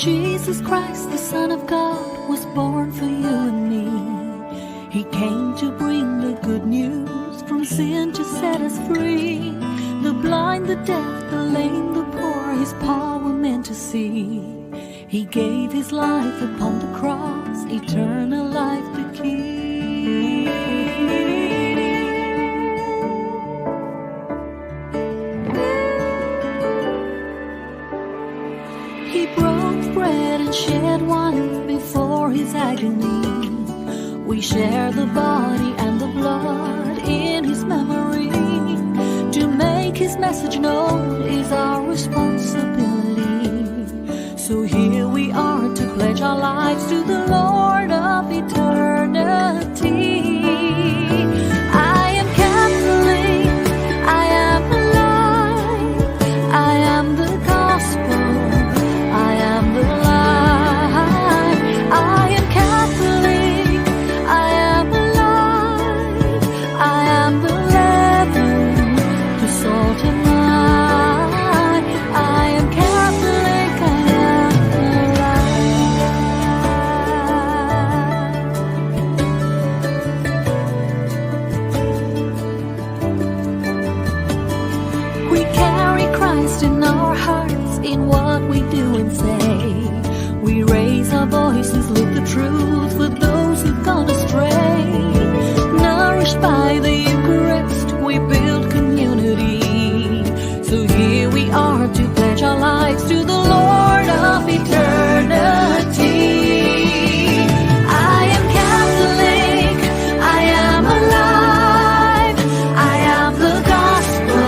Jesus Christ, the Son of God, was born for you and me. He came to bring the good news, from sin to set us free. The blind, the deaf, the lame, the poor, his power meant to see. He gave his life upon the cross, eternal life to keep. He broke bread and shed wine before his agony. We share the body and the blood in his memory. To make his message known is our responsibility. So here we are to pledge our lives to the Lord of eternity. I am Catholic, I am alive, I am the gospel, I am the light. I am Catholic, I am alive, I am the leaven, the salt and light. I am Catholic, I am alive. We carry Christ in our hearts, in what we do and say. We raise our voices, live the truth for those who've gone astray. Nourished by the Eucharist, we build community. So here we are to pledge our lives to the Lord of eternity. I am Catholic, I am alive, I am the gospel,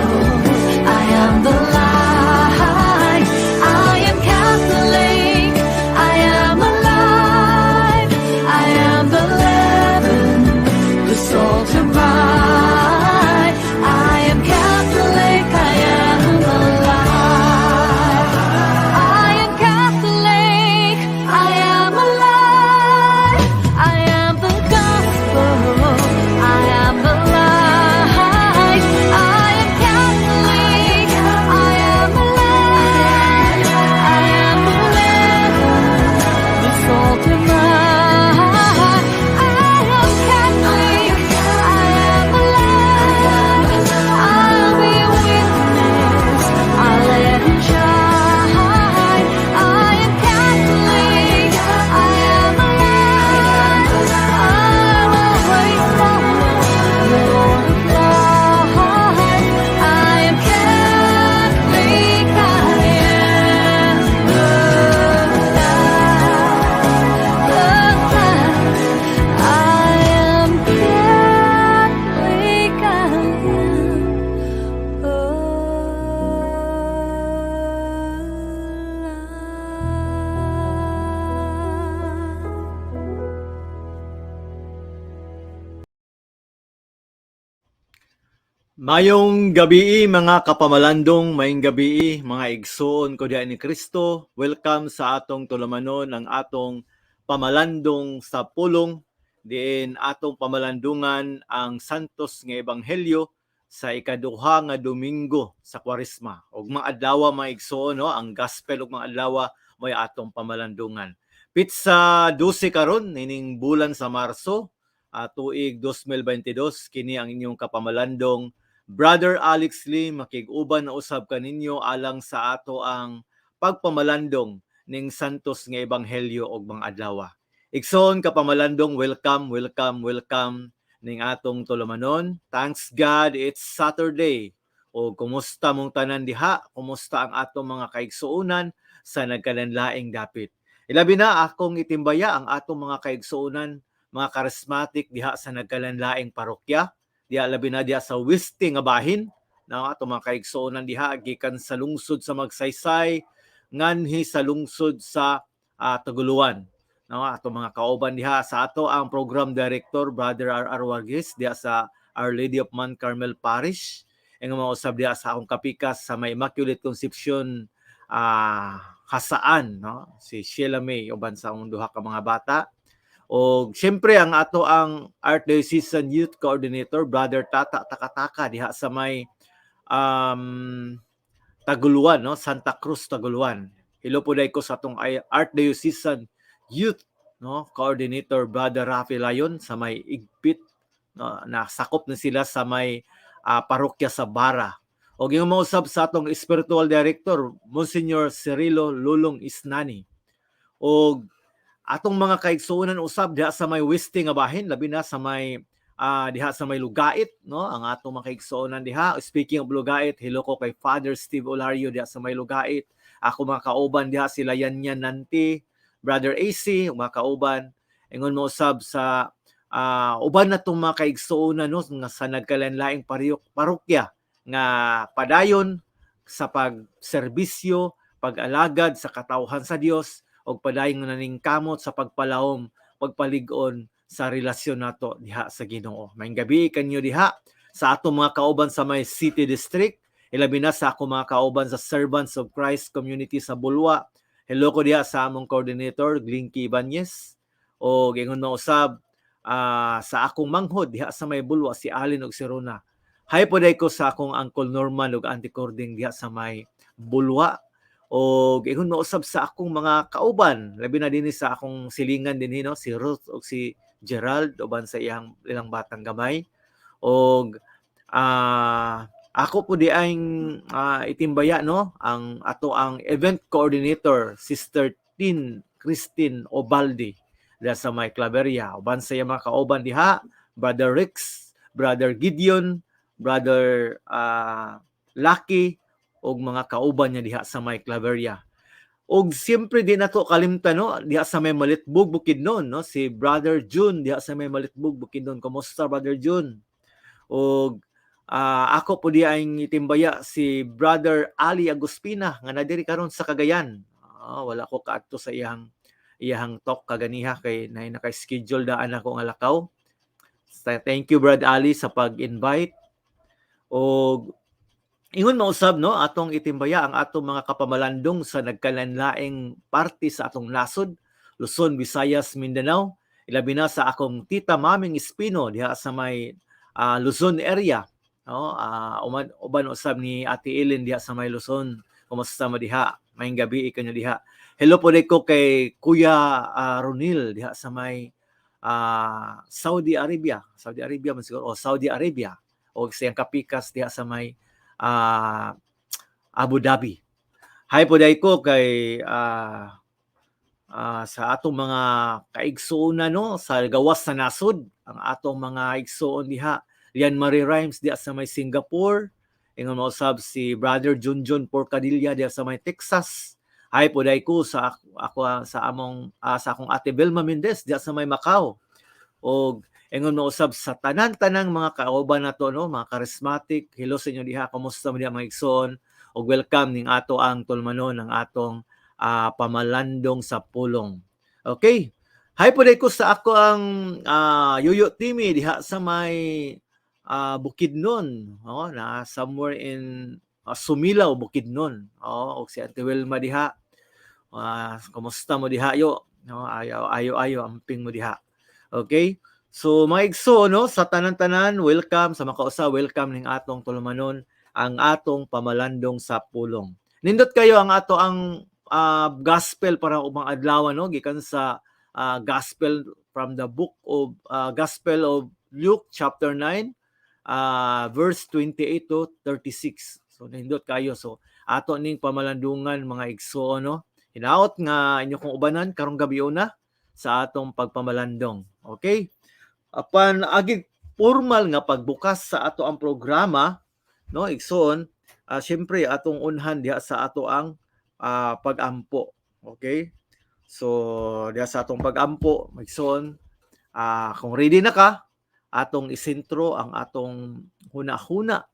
I am the light. I am Catholic, I am alive, I am the leaven, the salt and light. I am Catholic, I am alive. I am Catholic, I am alive, I am the gospel, I am the light. I am Catholic, I am alive, I am the leaven, the salt and light. I am Catholic, I am alive, I'll be a witness, I'll let it shine. I am Catholic, I am alive, I will always follow the Lord of life. I am Catholic, I am alive. I am Catholic, I am alive. Mayong gabii, mga kapamalandong, mayong gabii, mga igsoon ko diha ni Kristo. Welcome sa atong tulumanon, ang atong pamalandong sa pulong, diin atong pamalandungan ang Santos nga Ebanghelyo sa ikaduha nga Domingo sa Kwaresma. Ug mga adlaw, mga igsoon, no, ang gospel ug mga adlaw may atong pamalandungan. Petsa 12 karon nining bulan sa Marso, tuig 2022, kini ang inyong kapamalandong Brother Alex Lee, makig-uban na usab kaninyo alang sa ato ang pagpamalandong ning Santos nga Ebanghelyo og mga adlaw. Igsoon kapamalandong, welcome, welcome, welcome ning atong tulumanon. Thanks God, it's Saturday. O kumusta mong tanan diha? Kumusta ang atong mga kaigsuonan sa nagkalanlaing dapit? Ilabi na akong itimbaya ang atong mga kaigsuonan, mga charismatic diha sa nagkalanlaing parokya, diha labi na diha sa Wiste nga bahin, na atong mga kaigsuonan diha gikan sa lungsod sa Magsaysay nganhi sa lungsod sa Taguluan. No, atong mga kauban diha sa ato ang program director, Brother R. R. Vargas, diha sa Our Lady of Mount Carmel Parish. Ang mga usab diha sa akong kapikas sa may Immaculate Conception Jasaan, no, si Sheila May uban sa akong duha ka mga bata. O siyempre ang ato ang Archdiocesan Youth Coordinator, Brother Tata Takataka, diha sa may Taguluan, no, Santa Cruz Taguluan. Hello po ko sa atong Archdiocesan Youth, no, Coordinator Brother Rafi Layon sa may Igpit, no, nasakop na sila sa may parokya sa Bara. O ingon mausab sa atong spiritual director, Monsignor Cirilo Lulong Isnani. O atong mga kaigsuonan usab diha sa may Weste nga bahin, labi na sa may diha sa may Lugait, no, ang atong mga kaigsuonan diha. Speaking of Lugait, hello ko kay Father Steve Olario diha sa may Lugait. Ako mga kauban diha sila Yanyan Nanti, Brother AC, mga kauban. Ingon mo usab sa uban na tong mga kaigsuonan, no, nga sa nagkalainlaing parokya nga padayon sa pagserbisyo, pag-alagad sa katawhan sa Dios og padayon nga naningkamot sa pagpalahom, pagpalig-on sa relasyon nato diha sa Ginoo. Maayong gabii kanyo diha sa atong mga kauban sa may City District, ilabi na sa akong mga kauban sa Servants of Christ Community sa Bulua. Hello ko diha sa among coordinator Glinky Ibanez o ingon mausab sa akong manghod diha sa may Bulua, si Alin ug si Rona. Hi po ko sa akong Uncle Norman ug Auntie Cording diha sa may Bulua o ingon mausab sa akong mga kauban, labi na dinhi sa akong silingan dinhi, no, si Ruth ug si Gerald uban sa iyang ilang batang gamay. Og ako po di ang itimbaya, no, ang ato ang event coordinator, Sister Tin Christine Obaldi diha sa may Claveria uban sa iyang mga kauban diha, Brother Rex, Brother Gideon, Brother Lucky ug mga kauban niya diha sa may Claveria. Og siyempre di nato kalimtan, no, diha sa may Malitbog, Bukidnon, no, si Brother June diha sa may Malitbog, Bukidnon. Kumusta, Brother June? Og ako po di ang itimbaya si Brother Ali Aguspina nga nadiri karon sa Cagayan. Wala ko kaadto sa iyang iyang talk kaganiha kay nay naka-schedule daan ako nga lakaw. Thank you, Brad Ali, sa pag-invite. Og ingon mausab, no, atong itimbaya ang atong mga kapamalandong sa nagkalainlaing parte sa atong nasod, Luzon, Visayas, Mindanao, ilabi na sa akong tita Maming Espino diha sa may Luzon area, no, uban usab ni Ate Ellen diha sa may Luzon. Kumusta mo diha? Maayong gabii kanyo diha. Hello po ko kay Kuya Ronil diha sa may Saudi Arabia. Saudi Arabia man siguro o Saudi Arabia o sa iyang kapikas diha sa may Abu Dhabi. Hi po day ko kay sa atong mga kaigsuonan, no, sa gawas sa nasod, ang atong mga igsuon diha, Lian Marie Rhymes diha sa may Singapore, ingon mausab si Brother Junjun Porcadilla diha sa may Texas. Hi po day ko sa ako sa among sa akong Ate Belma Mendez diha sa may Macau. Og ingon mausab sa tanan-tanang mga kauban nato, no, mga charismatic, hello sa inyo diha, kumusta mo diha, mga igsoon? Ug welcome ning ato ang tulumanon, ang atong pamalandong sa pulong. Okay. Hi po ko sa ako ang Yuyo Timi diha sa may Bukidnon, no, na somewhere in Sumilaw, Bukidnon. Oh, og si Ate Wilma diha. Kumusta mo diha yo? No, ayo ayo ayo amping mo diha. Okay? So mga igsoon, no, sa tanan-tanan, welcome sa makausa, welcome ning atong tulumanon, ang atong pamalandong sa pulong. Nindot kayo ang ato ang gospel para ubang adlaw, no, gikan sa gospel from the book of Gospel of Luke chapter 9 verse 28 to 36. So nindot kayo. So ato ning pamalandungan, mga igsoon, no. Hinaot nga inyo kong ubanan karong gabi una sa atong pagpamalandong. Okay? Apan agi formal nga pagbukas sa ato ang programa, no, igsoon, syempre atong unhan diha sa ato ang pag-ampo. Okay? So diha sa atong pag-ampo, igsoon, kung ready na ka, atong isentro ang atong huna-huna,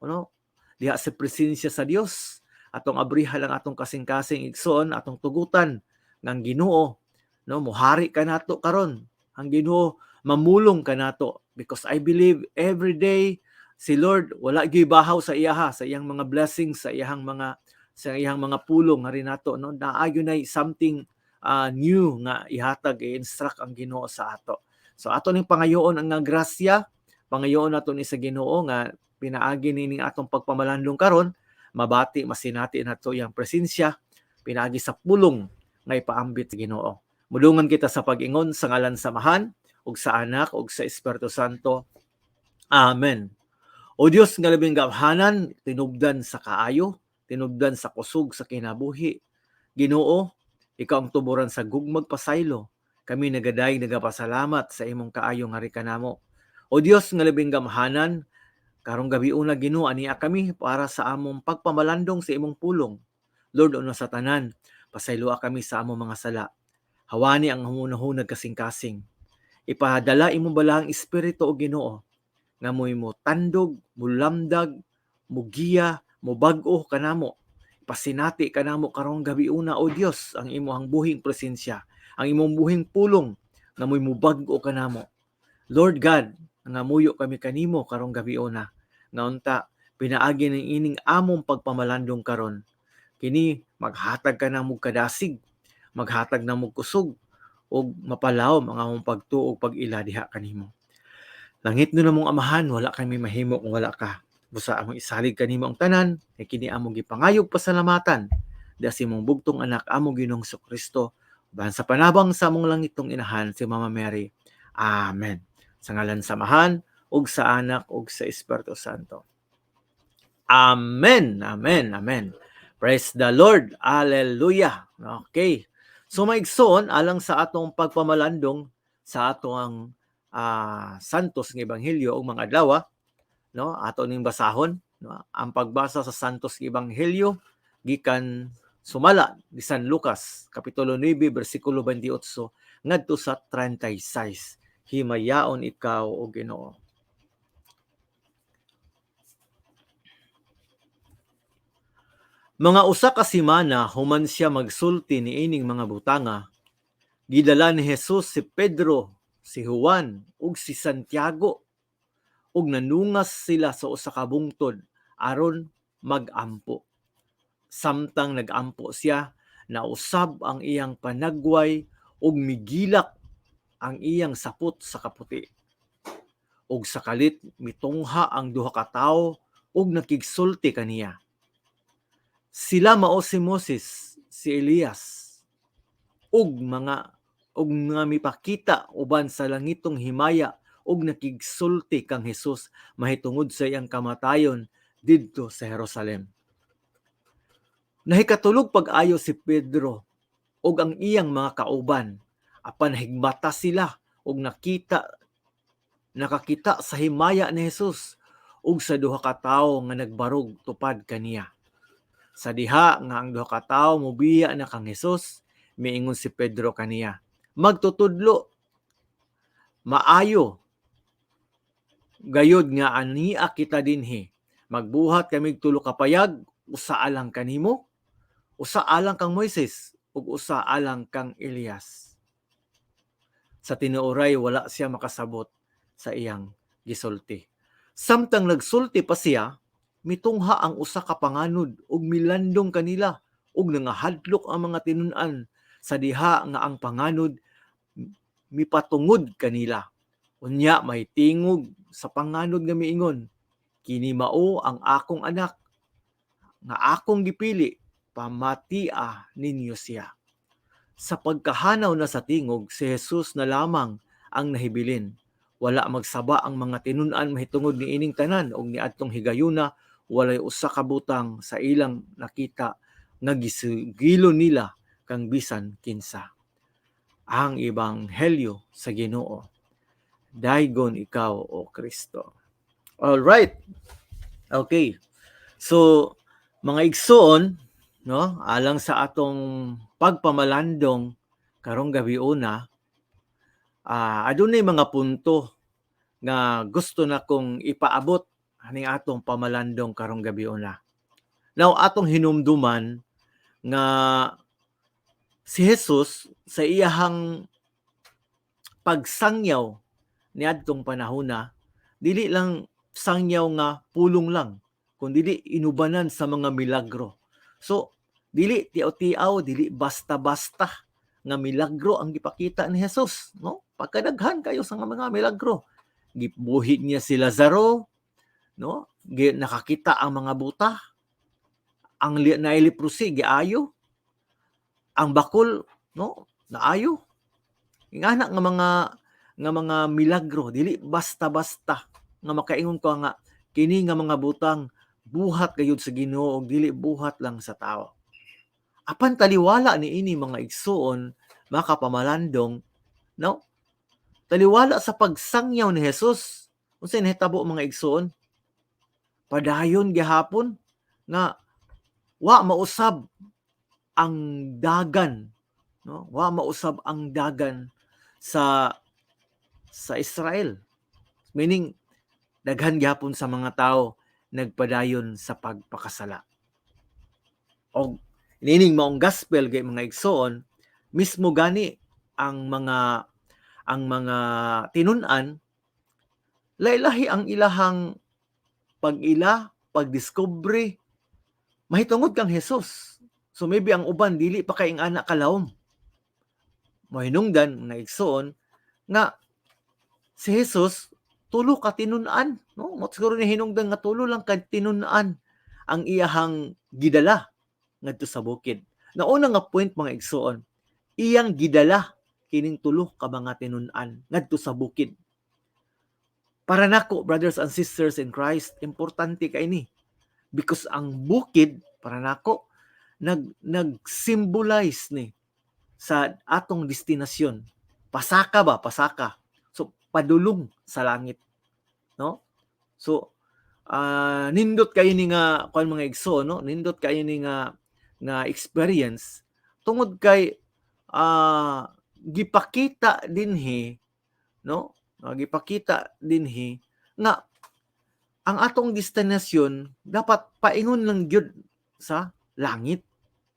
ano, diha sa presensya sa Dios. Atong abrihan ang atong kasing-kasing, igsoon, atong tugutan ng Ginoo, no, muhari kanato karon. Ang Ginoo mamulong kanato because I believe every day si Lord wala gyud bahaw sa iyaha, sa iyang mga blessings, sa iyang mga pulong nga nato, no, naa gyud nay something new nga ihatag, i-instruct ang Ginoo sa ato. So ato ning pangayoon ang nga grasya, pangayoon nato ni sa Ginoo nga pinaagi nining atong pagpamalandong karon, mabati, masinati nato iyang presensya. pinaagi sa pulong nga ipaambit sa Ginoo. Mudungan kita sa pag-ingon sa ngalan sa Amahan ug sa Anak ug sa Espiritu Santo. Amen. O Dios nga labing gamhanan, tinubdan sa kaayo, tinubdan sa kusog sa kinabuhi. Ginoo, ikaw ang tuboran sa gugmag pasaylo. Kami nagaday nagapasalamat sa imong kaayo nga kanamo. O Dios nga labing gamhanan, karong gabi una, Ginoo, ania kami para sa among pagpamalandong sa imong pulong. Lord, una sa tanan, pasayloa kami sa among mga sala. Hawani ang hunahunag kasing-kasing. Ipadala imong balahang espiritu, o Ginoo, nga mo'y mo tandog, mulamdag, mugiya, mubag-o kanamo. Pasinati kanamo karong gabi una, o Dios, ang imong buhing presensya, ang imong buhing pulong nga mo'y mubag-o kanamo. Lord God, nangamuyo kami kanimo karong gabi una nga unta pinaagi ng ining among pagpamalandong karon, kini maghatag ka namog kadasig, maghatag namog kusog ug mapalawom ang among pagtuo ug pag-ila diha kanimo. Langit namong Amahan, wala kami mahimo kung wala ka. Busa among isalig kanimo ang tanan, kay kini among gipangayog pasalamatan diha sa imong bugtong anak, among Ginoong Kristo, uban sa panabang sa among langitong inahan, si Mama Mary. Amen. Sa ngalan sa Amahan ug sa Anak ug sa Espiritu Santo. Amen. Amen. Amen. Praise the Lord. Hallelujah. Okay. So mga igsoon, alang sa atong pagpamalandong sa atong Santos nga Ebanghelyo ug mga adlaw, no, ato ning basahon, no, ang pagbasa sa Santos nga Ebanghelyo gikan sumala ni San Lucas kapitulo 9 bersikulo 28 ngadto sa 36. Himayaon ikaw, o Ginoo. Mga usa ka semana human siya magsulti niining mga butanga, gidala ni Jesus si Pedro, si Juan ug si Santiago ug nanungas sila sa usa ka bungtod aron magampo. Samtang nagampo siya, nausab ang iyang panagway ug migilak ang iyang sapot sa kaputi. Ug sa kalit mitungha ang duha ka tawo ug nakigsulti kaniya. Sila mao si Moses, si Elias, ug mga mipakita uban sa langitong himaya ug nakigsulti kang Hesus mahitungod sa iyang kamatayon didto sa Jerusalem. Nahikatulog pag-ayo si Pedro ug ang iyang mga kauban, apan higmata sila ug nakakita sa himaya ni Hesus ug sa duha ka tawo nga nagbarog tupad kaniya. Sa diha nga ang duha ka tawo mobiya na kang Hesus, miingon si Pedro kaniya, "Magtutudlo, maayo gayod nga ania kita dinhi. Magbuhat kamig tulo ka payag, usa alang kanimo, usa alang kang Moises, ug usa alang kang Elias." Sa tinuoray wala siya makasabot sa iyang gisulti. Samtang nagsulti pa siya, mitungha ang usa ka panganod ug milandong kanila, ug nangahadlok ang mga tinun-an sa diha nga ang panganod mipatungod kanila. Unya may tingog sa panganod nga miingon, "Kini mao ang akong anak nga akong gipili, pamatia ninyo siya." Sa pagkahanaw na sa tingog, si Jesus na lamang ang nahibilin. Wala magsaba ang mga tinun-an mahitungod niining tanan, ug niadtong higayuna walay usa ka butang sa ilang nakita nga gisugilon nila kang bisan kinsa. Ang Ebanghelyo sa Ginoo. Daygon ikaw, O Kristo. All right. Okay. So, mga igsoon, no, alang sa atong pagpamalandong karong gabi una, adunay mga punto nga gusto na kong ipaabot aning atong pamalandong karong gabi una. Now, atong hinumduman nga si Jesus sa iyahang pagsangyaw niadtong panahona, dili lang sangyaw nga pulong lang, kundi inubanan sa mga milagro. So, dili tiaw-tiaw, dili basta-basta nga milagro ang gipakita ni Jesus, no? Pagkadaghan kayo sa mga milagro. Gibuhi niya si Lazaro, no? Nakakita ang mga buta. Ang naay leprosy giayo. Ang bakol, no, naayo. Ingana nga mga milagro, dili basta-basta nga makaingon ka nga kini nga mga butang buhat gayud sa Ginoo ug dili buhat lang sa tawo. Apan taliwala niini, mga igsuon, mga kapamalandong, no? Taliwala sa pagsangyaw ni Jesus, unsay nahitabo, mga igsuon? Padayon gihapon nga wa mausab ang dagan, no? Wa mausab ang dagan sa Israel. Meaning daghan gihapon sa mga tao nagpadayon sa pagpakasala. Og niining maong gospel kay, mga igsoon, mismo gani ang mga tinun-an, lahi-lahi ang ilahang pag-ila, pagdiskubre mahitungod kang Jesus. So maybe ang uban dili pa kay ingana kalawom. Mahinungdan, mga igsoon, nga si Jesus tulo ka tinun-an, no? Mo siguro ni hinungdan nga tulo lang ka tinun-an ang iyahang gidala ngadto sa bukid. Nauna nga point, mga igsoon, iyang gidala kining tulo ka mga tinun-an ngadto sa bukid. Para nako, brothers and sisters in Christ, importante kay ni. Because ang bukid para nako nag-symbolize ni sa atong destinasyon. Pasaka ba? Pasaka. So padulong sa langit. No? So nindot kayo ni nga kuan, mga igsoon, no? Nindot kayo ni nga experience tungod kay gipakita dinhi, no? Gipakita dinhi nga ang atong destinasyon dapat paingon lang gyud sa langit,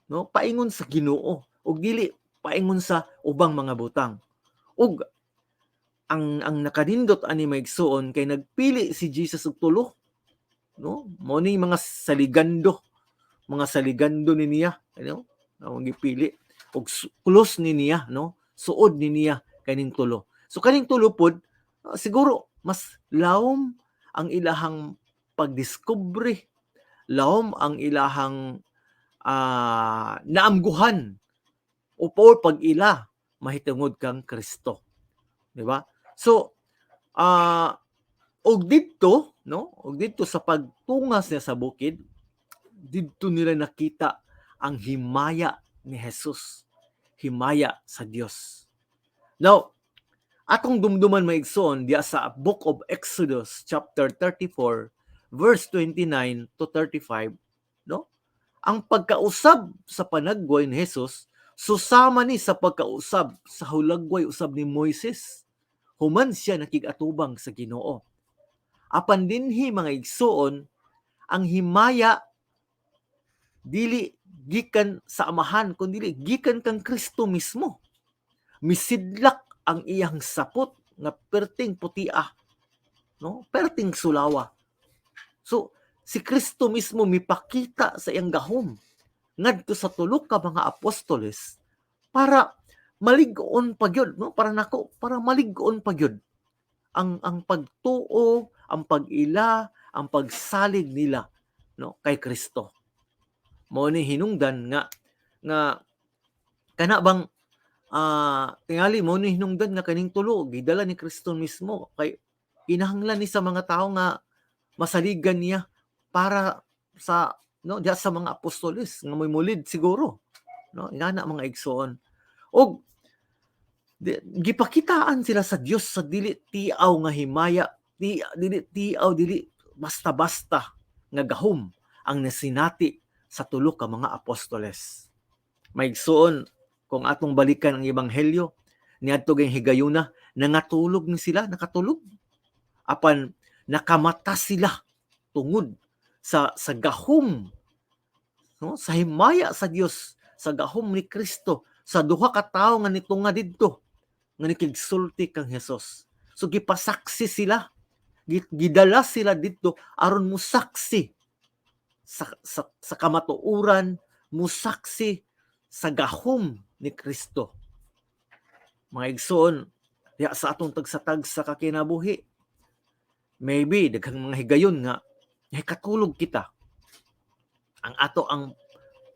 no? Paingon sa Ginoo ug dili paingon sa ubang mga butang. Ug ang nakanindot ani, mga igsoon, kay nagpili si Jesus og tulo, no? Mo ni mga saligando ni niya, ano? Ang gipili og close ni niya, no? Suod ni niya kaning tulo. So kaning tulo pod siguro mas lawom ang ilahang pagdiskubre, lawom ang ilahang naamguhan o pag-ila mahitungod kang Kristo. Di ba? So og didto, no? Og didto sa pagtungas niya sa bukid, didto nila nakita ang himaya ni Jesus. Himaya sa Dios. Now, atong dumduman, mga igsoon, diya sa Book of Exodus chapter 34 verse 29 to 35, no? Ang pagkausab sa panagway ni Jesus susama ni sa pagkausab sa hulagway usab ni Moises human siya nakig-atubang sa Ginoo. Apan dinhi, mga igsoon, ang himaya dili gikan sa Amahan kundi gikan kang Kristo mismo. Misidlak ang iyang sapot nga perting putia, no? Perting sulawa. So si Kristo mismo mipakita sa iyang gahom ngadto sa tulo ka mga apostoles para malig-on pa gyud, no? Para nako, para malig-on pa gyud ang pagtuo, ang pag-ila, ang pagsalig nila, no, kay Kristo. Mao ni hinungdan nga nga kana bang tingali mo ni hinungdan nga kaning tulo gidala ni Kristo mismo kay kinahanglan ni sa mga tao nga masaligan niya para sa, no, diya sa mga apostoles nga moy mulid siguro, no? Ingana, mga igsoon, og gipakitaan sila sa Dios sa dili tiaw nga himaya, dili tiaw, dili basta-basta nga gahom ang nasinati sa tulo ka mga apostoles. Maigsoon, kung atong balikan ang ebanghelyo niadto gayong higayuna, nangatulog ni sila, nakatulog. Apan nakamata sila tungod sa gahom, no, sa himaya sa Dios, sa gahom ni Kristo sa duha ka tawo nga nitunga didto nga nikigsulti kang Jesus. So gipasaksi sila, gidala sila didto aron musaksi sa kamatuoran, musaksi sa gahom ni Kristo. Mga igsoon, diha sa atong tagsa-tagsa ka kinabuhi, maybe daghang mga higayon nga katulog kita. Ang ato ang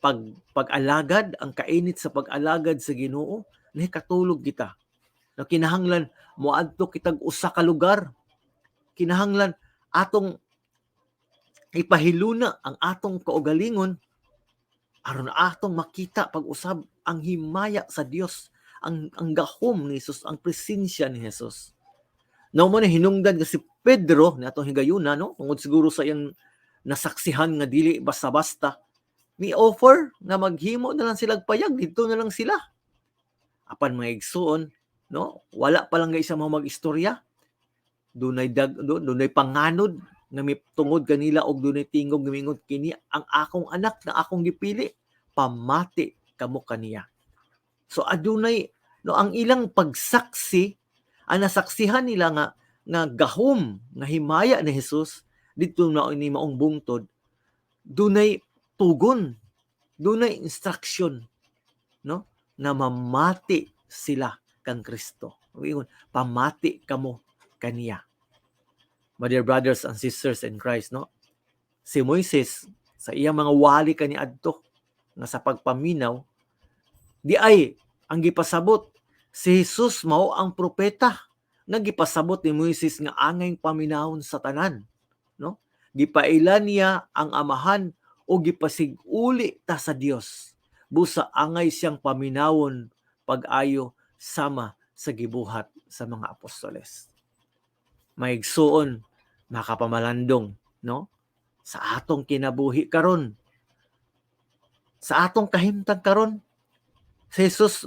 pag-alagad, ang kainit sa pag-alagad sa Ginoo, nahikatulog kita. No, kinahanglan moadto kitag usa ka lugar. Kinahanglan atong ipahiluna ang atong kaugalingon aron atong makita pag-usab ang himaya sa Dios, ang gahom ni Jesus, ang presensya ni Jesus. No mo na hinungdan kasi Pedro ni atong higayuna, no, tungod siguro sa iyang nasaksihan nga dili basta-basta, mi offer nga maghimo na lang sila payag, didto na lang sila. Apan, mga igsuon, no, wala pa lang isa mo mag-istorya, dunay panganod nga mitungod kanila og dunay tingog nga mingon, "Kini ang akong anak na akong gipili, pamati kamo kaniya." So adunay, no, ang ilang pagsaksi, ang nasaksihan nila nga gahom, nga himaya ni Jesus didto na ini maong bungtod, dunay tugon, dunay instruction, no, na mamati sila kang Kristo. Ingon, "Pamati kamo kaniya." My dear brothers and sisters in Christ, no, si Moises sa iyang mga wali kaniadto nga sa pagpaminaw di ay ang gipasabot, si Jesus mao ang propeta nga gipasabot ni Moises nga angay paminawon sa tanan, no? Gipaila niya ang Amahan o gipasiguli ta sa Dios, busa angay siyang paminawon pag-ayo sama sa gibuhat sa mga apostoles. Maigsuon, makapamalandong, no, sa atong kinabuhi karon, sa atong kahimtang karon, si Jesus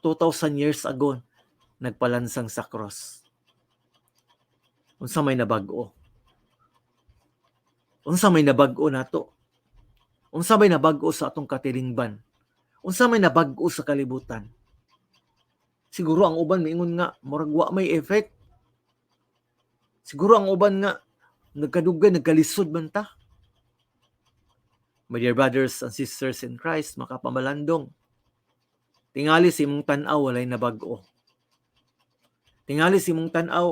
2000 years ago nagpalansang sa cross. Unsa may nabag-o? Unsa may nabag-o nato? Unsa may nabag-o sa atong katilingban? Unsa may nabag-o sa kalibutan? Siguro ang uban miingon nga murag wa may effect. Siguro ang uban nga nagkadugay, nagkalisod man ta. My dear brothers and sisters in Christ, makapamalandong, tingali sa imong tan-aw walay nabag-o. Tingali sa imong tan-aw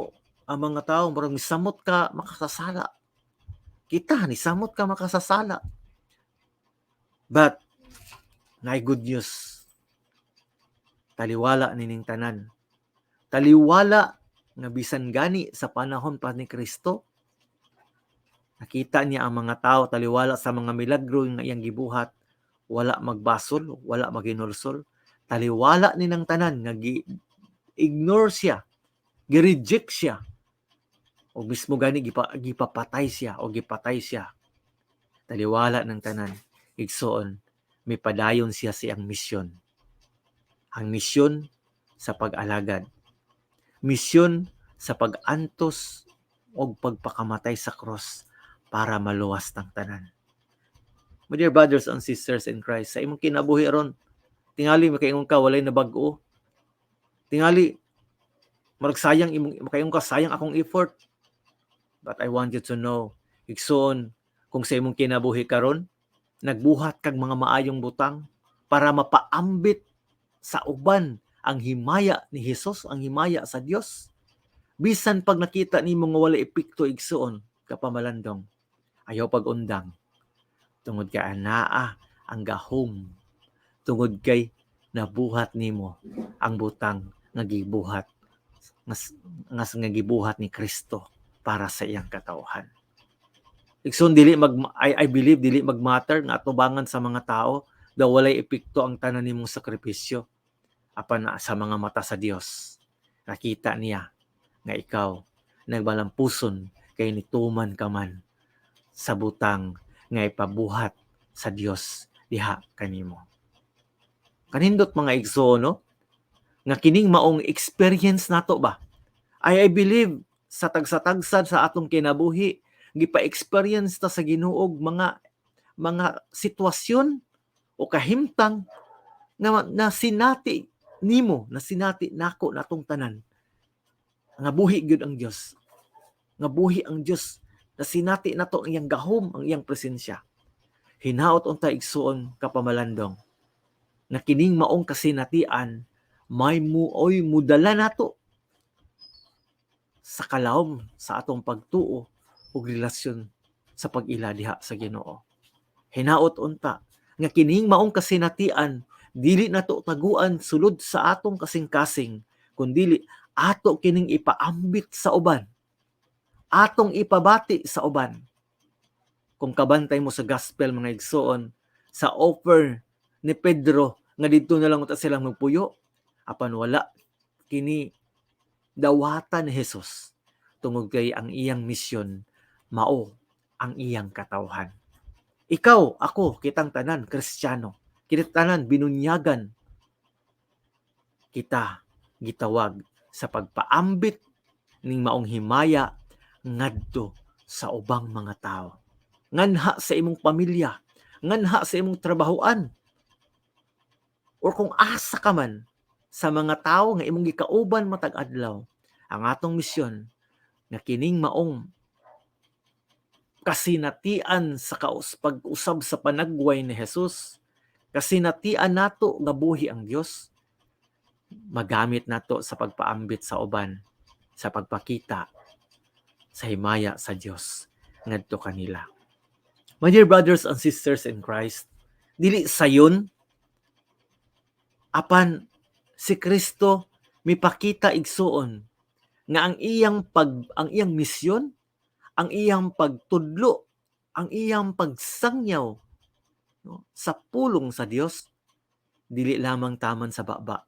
ang mga tao murag misamot ka makasasala. Kita ni samot ka makasasala. But naay good news. Taliwala nining tanan. Taliwala nga bisan gani sa panahon pa ni Kristo, nakita niya ang mga tao, taliwala sa mga milagro nga iyang gibuhat, wala magbasol, wala maginulsol. Taliwala ni nang tanan nga gi ignore siya, gi-reject siya. O mismo gani gipapatay siya o gipatay siya. Taliwala ng tanan, igsoon, mipadayon siya sa iyang misyon. Ang misyon sa pag-alagad. Misyon sa pag-antos o pagpakamatay sa cross para maluwas ng tanan. My dear brothers and sisters in Christ, sa imong kinabuhi aron, tingali makaingon ka walay nabag-o. Tingali murag sayang imong, makaingon ka, "Sayang akong effort." But I want you to know, igsoon, kung sa imong kinabuhi karon nagbuhat kag mga maayong butang para mapaambit sa uban ang himaya ni Hesus, ang himaya sa Dios. Bisan pag nakita nimo nga wala epekto, igsoon, kapamalandong, ayaw pag-undang. Tungod kay anaa ang gahom. Tungod kay nabuhat nimo ang butang nga gibuhat ni Kristo para sa iyang katawhan. Igsoon, dili mag I believe dili magmatter nga atubangan sa mga tao daw walay epekto ang tanan nimong sakripisyo. Apan na sa mga mata sa Dios, nakita niya nga ikaw nagmalampuson kay nituman ka man sa butang nga ipabuhat sa Dios diha kanimo. Kanindot, mga igsoon, no? Nga kining maong experience nato ba? I believe sa tagsa-tagsa sa atong kinabuhi, gipa-experience ta sa Ginoo og mga sitwasyon o kahimtang nga na sinati nimo, na sinati nako, natong tanan nga buhi gyud ang Dios. Nga buhi ang Dios, na sinati nato ang iyang gahom, ang iyang presensya. Hinaot unta, igsuon, kapamalandong, nga kining maong kasinatian may muoy mudala nato sa kalawom sa atong pagtuo ug relasyon sa pag-ila diha sa Ginoo. Hinaot unta Nga kining maong kasinatian dili nato taguan sulod sa atong kasing-kasing, kundili ato kining ipaambit sa uban. Atong ipabati sa uban. Kung kabantay mo sa gospel, mga igsoon, sa offer ni Pedro nga didto na lang unta silang magpuyo, apan wala kini dawatan ni Jesus tungod kay ang iyang misyon mao ang iyang katawhan. Ikaw, ako, kitang tanan Kristiyano, kitang tanan binunyagan, kita gitawag sa pagpaambit ning maong himaya ngadto sa ubang mga tao. Nganha sa imong pamilya, nganha sa imong trabahoan, or kung asa ka man sa mga tao nga imong gikauban matag adlaw. Ang atong misyon nga kining maong kasinatian sa pag-usab sa panagway ni Jesus, kasinatian nato nga buhi ang Dios, magamit nato sa pagpaambit sa uban, sa pagpakita sa himaya sa Dios ngadto kanila. My dear brothers and sisters in Christ, dili sayon, apan si Kristo mipakita, igsuon, nga ang iyang misyon, ang iyang pagtudlo, ang iyang pagsangyaw, no, sa pulong sa Dios dili lamang taman sa baba.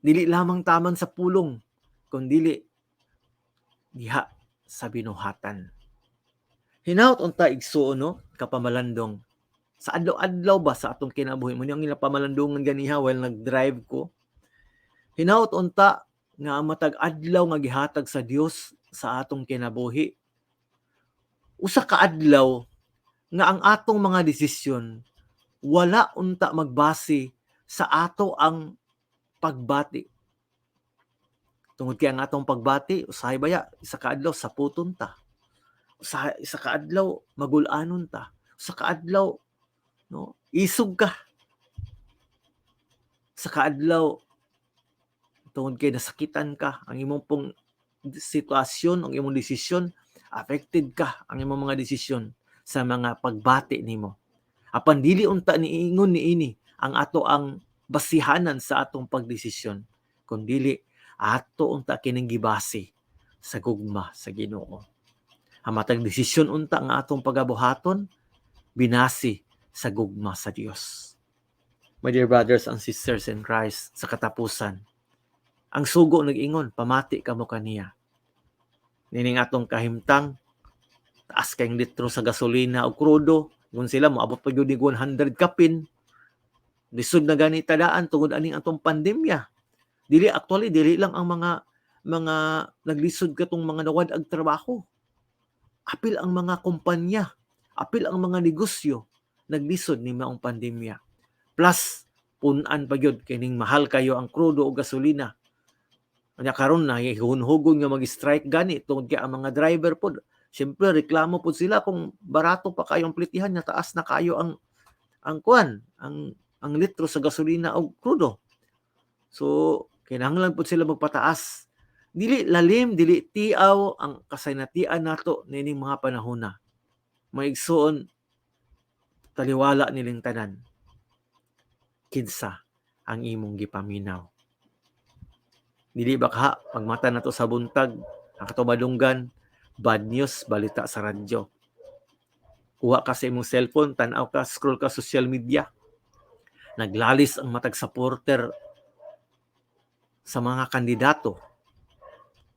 Dili lamang taman sa pulong, kundili diha sa binuhatan. Hinaut unta, igsuon, no, kapamalandong, sa adlaw-adlaw ba sa atong kinabuhi mo ang pamalandungan ganiha while nag-drive ko. Hinaut unta nga ang matag adlaw nga gihatag sa Dios sa atong kinabuhi, usa ka adlaw nga ang atong mga desisyon wala unta magbase sa ato ang pagbati. Tungod kay ang atong pagbati, usahay baya, isa ka adlaw saputon ta. Usahay isa ka adlaw magul-anon ta. Usa ka adlaw, no, isog ka. Sa kaadlaw tungod kay nasakitan ka, ang imong pong sitwasyon, ang imong desisyon, affected ka ang imong mga desisyon sa mga pagbati nimo. Apan dili unta niingon niini ang ato ang basihanan sa atong pagdesisyon, kundili ato unta kining gibase sa gugma sa Ginoo. Ang matag desisyon unta nga atong pagabuhaton, binase sa gugma sa Dios. My dear brothers and sisters in Christ, sa katapusan, ang sugo nag-ingon, "Pamati kamo kaniya." Nining atong kahimtang, taas kayong litro sa gasolina o krudo, kung sila moabot pa gyud og 100 kapin. Lisod na gani tadaan tungod aning atong pandemya. Dili, actually, dili lang ang mga naglisod katong mga nawad-ag trabaho. Apil ang mga kumpanya, apil ang mga negosyo naglisod ni maong pandemya. Plus pun-an pa gyud kining mahal kayo ang krudo o gasolina. Nya karon na hunhugon nga mag-strike gani tungod kay ang mga driver pod, siyempre reklamo pod sila kung barato pa kayo ang plitihan nya taas na kayo ang kuan ang litro sa gasolina o krudo. So kinahanglan pod sila magpataas. Dili lalim, dili tiaw ang kasinatian nato niining mga panahona. Mga igsuon, taliwala niling tanan. Kinsa ang imong gipaminaw? Dili ba kaha pagmata nato sa buntag, ang katumadunggan, bad news, balita sa radyo? Kuha ka sa imong cellphone, tan-aw ka, scroll ka social media. Naglalis ang matag supporter sa mga kandidato.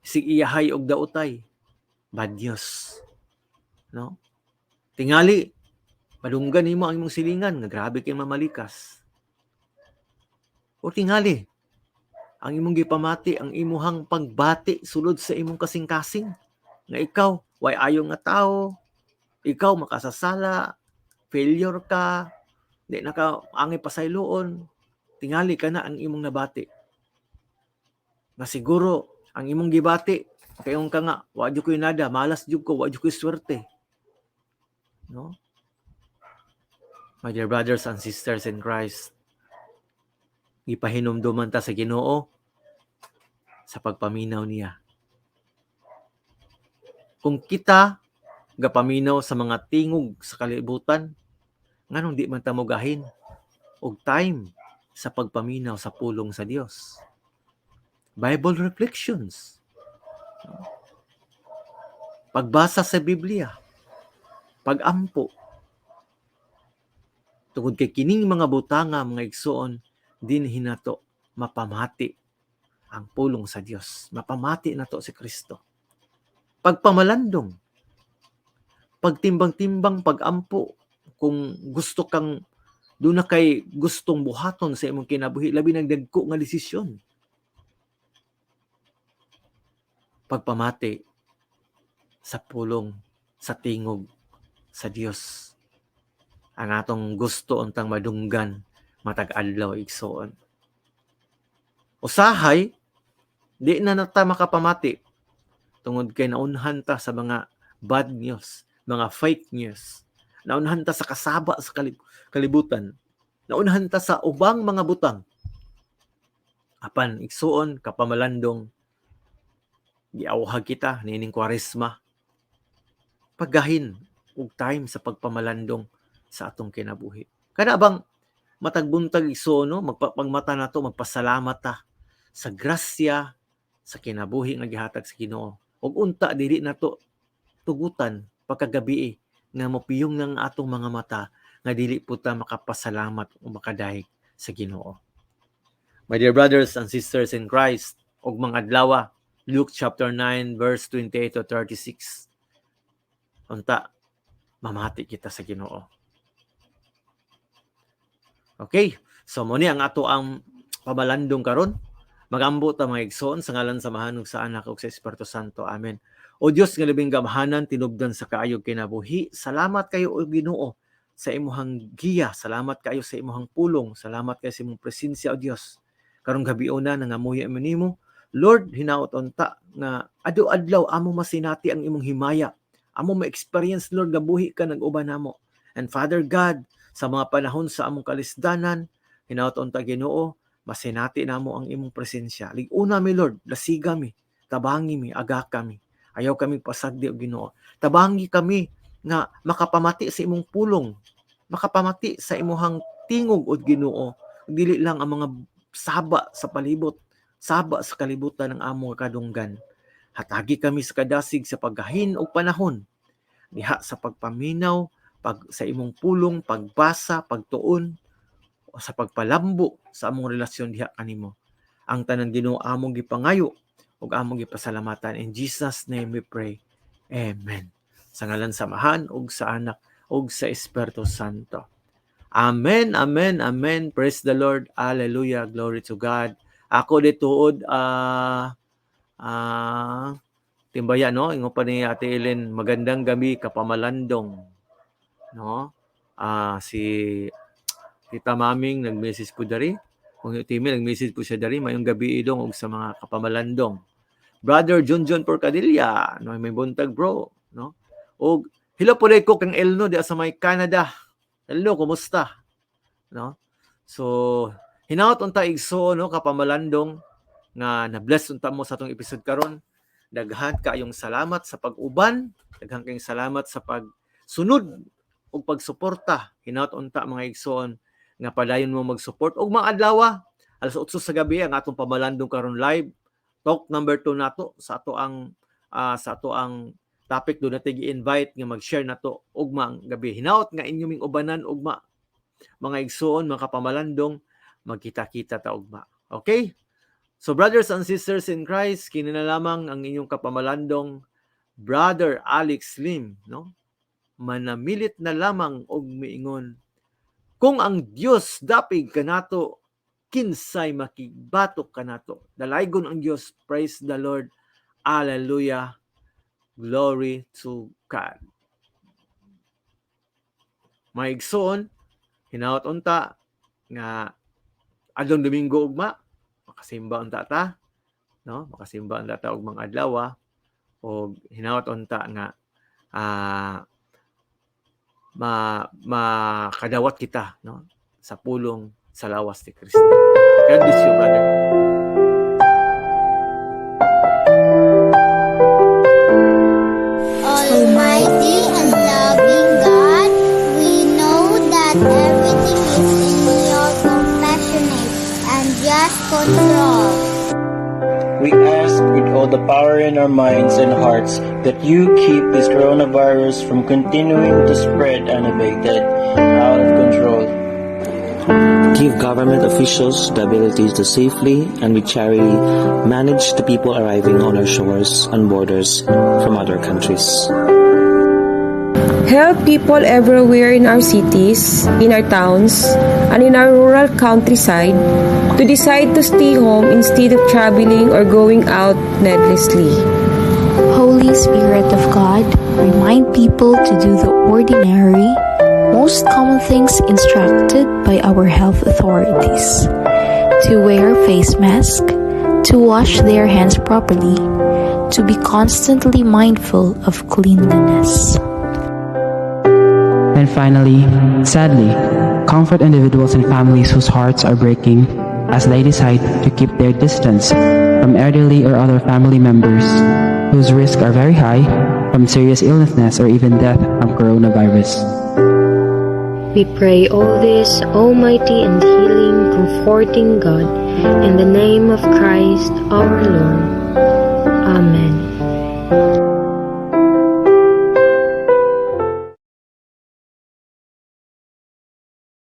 Sig iyahay og daotay. Bad news. No? Tingali, madunggan nimo ang imong silingan nga grabe kay mamalikas. O tingali, ang imong gipamati, ang imuhang pagbati sulod sa imong kasing-kasing nga ikaw way ayo nga tao, ikaw makasasala, failure ka, di na ka angay pasayloon. Tingali kana ang imong nabati. Nga siguro ang imong gibati kayon ka nga wa jud ko'y nada, malas jud ko, wa jud ko'y swerte. No? My dear brothers and sisters in Christ, gipahinumduman ta sa Ginoo sa pagpaminaw niya. Kung kita gapaminaw sa mga tingog sa kalibutan, Nganong di man ta mogahin og time sa pagpaminaw sa pulong sa Dios? Bible reflections. Pagbasa sa Biblia, pagampo. Tungod kay kining mga butanga, mga igsoon, dinhi nato mapamati ang pulong sa Dios. Mapamati nato si Kristo. Pagpamalandong, pagtimbang-timbang, pagampo, kung gusto kang duna kay gustong buhaton sa imong kinabuhi, labi nang dagko nga desisyon. Pagpamati sa pulong, sa tingog sa Dios. Ang atong gusto untang madunggan matag adlaw, igsoon. Usahay di na nata makapamati tungod kay naunhan ta sa mga bad news, mga fake news. Naunhan ta sa kasaba sa kalibutan. Naunhan ta sa ubang mga butang. Apan igsuon, kapamalandong, giawhag kita niining Kwaresma. Paggahin og time sa pagpamalandong sa atong kinabuhi. Kana bang matag buntag, igsuon, no, magpapagmata nato, magpasalamat ta sa grasya sa kinabuhi nga gihatag sa Ginoo. Ug unta dili nato tugutan pagkagabi nga mopiyong ng atong mga mata nga dili po ta makapasalamat o makadayeg sa Ginoo. My dear brothers and sisters in Christ, ug mga adlaw, Luke chapter 9 verse 28 to 36. Unta mamati kita sa Ginoo. Okay, so mo ni ang ato ang pamalandong karon. Magambo ta, mga igsoon, sa ngalan sa Amahan ug sa Anak ug sa Espiritu Santo. Amen. O Dios nga labing gamhanan, tinubdan sa kaayog kinabuhi, salamat kayo, o Ginoo, sa imuhang giya, salamat kayo sa imuhang pulong, salamat kayo sa imong presensya, o Dios. Karong gabiuna nangamuyo mi nimo. Lord, hinaot unta nga adu-adlaw amo masinati ang imong himaya. Amo ma-experience, Lord, nga buhi ka nag-uban namo. And Father God, sa mga panahon sa among kalisdanan, hinaot unta, Ginoo, masinati namo ang imong presensya. Lig-una mi, Lord, lasiga mi, tabangi mi, aga kami. Ayaw kami pasagdi, o Ginoo. Tabangi kami nga makapamati sa imong pulong, makapamati sa imuhang tingog, o Ginoo. Dili lang ang mga saba sa palibot, saba sa kalibutan ng among kadunggan. Hatagi kami sa kadasig sa paggahin og panahon diha sa pagpaminaw pag sa imong pulong, pagbasa, pagtuon o sa pagpalambo sa among relasyon diha kanimo. Ang tanan, Ginoo, among gipangayo ug among gipasalamatan. In Jesus' name we pray. Amen. Sa ngalan sa Amahan ug sa Anak ug sa Espiritu Santo. Amen, amen, amen. Praise the Lord. Hallelujah. Glory to God. Ako dituod timbaya, no, ingon pa ni Ate Ellen, "Magandang gabi, kapamalandong," no? Si Tita Maming nag-message po dari. Kung Timi nag-message po siya dari, "Mayong gabi idong ug sa mga kapamalandong." Brother Junjun Porcadilla, no, may buntag, bro, no? Og hello po ko kang Elno di sa may Canada. Elno, kumusta? No? So, hinaot unta, igsoon, no, kapamalandong, nga na-bless unta mo sa atong episode karon. Daghan kaayong salamat sa pag-uban, daghan kayong salamat sa pagsunod ug pagsuporta. Hinaot unta, mga igsoon, nga padayon mo mag-support og mga adlaw alas 8 sa gabi ang atong pamalandong karon live talk number 2 nato sa ato ang topic do natin gi-invite nga mag-share nato ugma ang gabi. Hinaot nga inyo ming ubanan ugma, mga igsoon, mga kapamalandong, magkita-kita ta ugma. Okay? So brothers and sisters in Christ, kini na lamang ang inyong kapamalandong Brother Alex Lim, no? Manamilit na lamang og miingon, kung ang Dios dapig kanato, kinsay makigbatok kanato? Dalaygon ang Dios. Praise the Lord. Hallelujah. Glory to God. Mga igsoon, hinaot unta nga adlong Domingo ugma makasimba unta ta, no? Makasimba unta ta og mga adlaw og hinaot unta nga ma makadawat kita, no, sa pulong sa lawas ni Kristo. God bless you, brother. Almighty and loving God, we know that all the power in our minds and hearts that you keep this coronavirus from continuing to spread unabated, out of control. Give government officials the ability to safely and with charity manage the people arriving on our shores and borders from other countries. Help people everywhere in our cities, in our towns, and in our rural countryside to decide to stay home instead of traveling or going out needlessly. Holy Spirit of God, remind people to do the ordinary, most common things instructed by our health authorities: to wear face mask, to wash their hands properly, to be constantly mindful of cleanliness. And finally, sadly, comfort individuals and families whose hearts are breaking as they decide to keep their distance from elderly or other family members whose risks are very high from serious illness or even death from coronavirus. We pray all this, Almighty and healing, comforting God, in the name of Christ our Lord. Amen.